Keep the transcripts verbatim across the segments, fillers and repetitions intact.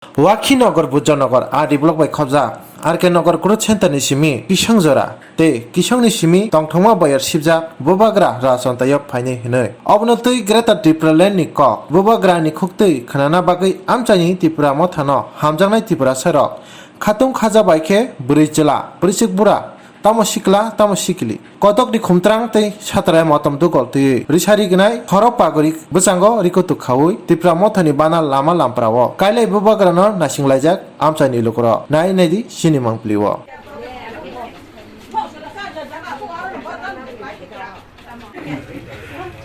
Wakhinagar Bujanagar R D block bai khobjak R K Nagar growth center ni simi Kisongjora tei Kisongni simi tongthokma bayar sibjak Bubagra Rajchontayo phainai hinwi. Obono twi Greater Tipraland ni kok Bubagra ni khuktwi khwnana bagwi amchaini Tipra Mothano hamjaknai Tiprasarok khatung khaja bai khe bwrwi chwla, bwrwichwk bura, tamo sikla, tamo sikli. Kotok ni khumtrang tei satrai motom dugol twiwi risari gnai khorok pagori bwskango rikotok khaui Tipra Mothani bana lama lamprao kailai Bubagrano naisinglaijak amchaini lukurok. Nai naidi chini mangpili o.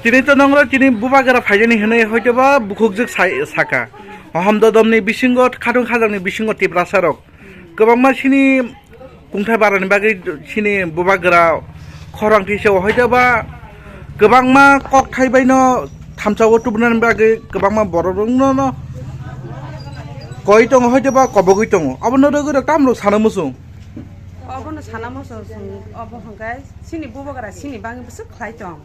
Tini to nongro tini Bubagra phaijani hinwi hoitoba bukhukjwk sai-, saka. Hohom dodomni bisingo, khatung khajakni bisingo Tiprasarok kwbangma sini kungthai barani bagwi sini Bubagra khorang thisa hoitoba kwbangma kokthai baino thamsao tubunani bagwi kwbangma bororokno no koi tongo hoitoba kobogwi tongo. Obono rwgwi rok tamrok sana muchung. Obono sana muchung chwng obo hwnkhe chini Bubagra chini bagwi bwswk khlai tong.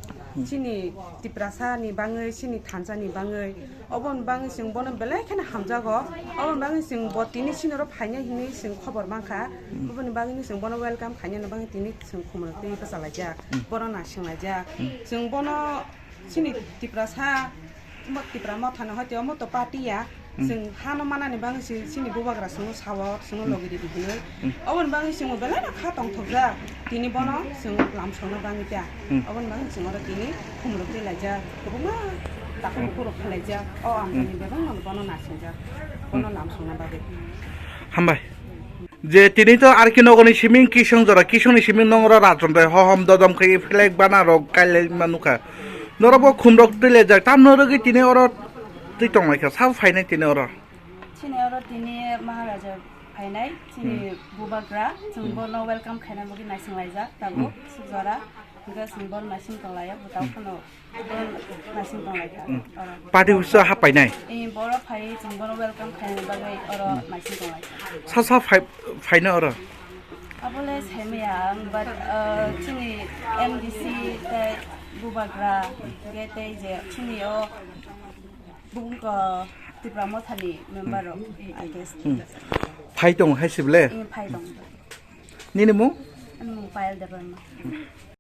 Chini Tiprasa ni bangwi, chini thansa ni bangwi, oboni bangwi chwng bono belai kheno hamjago. Oboni bangwi chwng bo tini chini oro phainai hinwi chwng khobor mankha. Oboni bagwi chwng bono welcome khainani bagwi tini chwng khumrok twi bwchalaijak, bono naisinglaijak. Chwng bono chini Tiprasa, mo Tipra Mothano hoi tei omo to party ya. Chwng hano manani bagwi se chini Bubagra chwngno sao, chwngno logi ridi hinwi. Oboni bagwi chwngno belai no kha tongthokjak. Tini bono chwng lamsokna bagwi ta. Oboni bagwi chwng oro tini khumrok twi laijak. Kwbangma takhuk bukhuk rok khe laijak. O amchaini bebak no bono naisijak. Bono lamsokna bagwi. Hambai. Je tini to R K Nagarni siming Kisongjora, Kisongni siming nongro Rajchontai hohom dodom khe flag bana rok kailai manukha. Norok bo khumrok twi laijak. Tamno rwgwi tini oro twi tonglaikha. Sabo phainai tini oro. Chini oro tini Maharaja phainai, chini Bubagra, chwng bono welcome khaina bagwi naising laijak, tabuk, suk jora, hwnkhe chwng bono naising tong laio, bwtao phano bono naising tong laikha, oro. Party office o hap painai? Eh, boro phai, chwng bono welcome khaina bagwi oro naising tong laikha. Sa sa phai, phaino oro? Abole saimaya ang, but, uh, chini M D C tei Bubagra, hwnkhe tei je chini o Bumung ko Tipra Mothani member rok, I guess. Phai tong hai sible? Phai tong. Nini mung? Ani mung Payal Debbarma.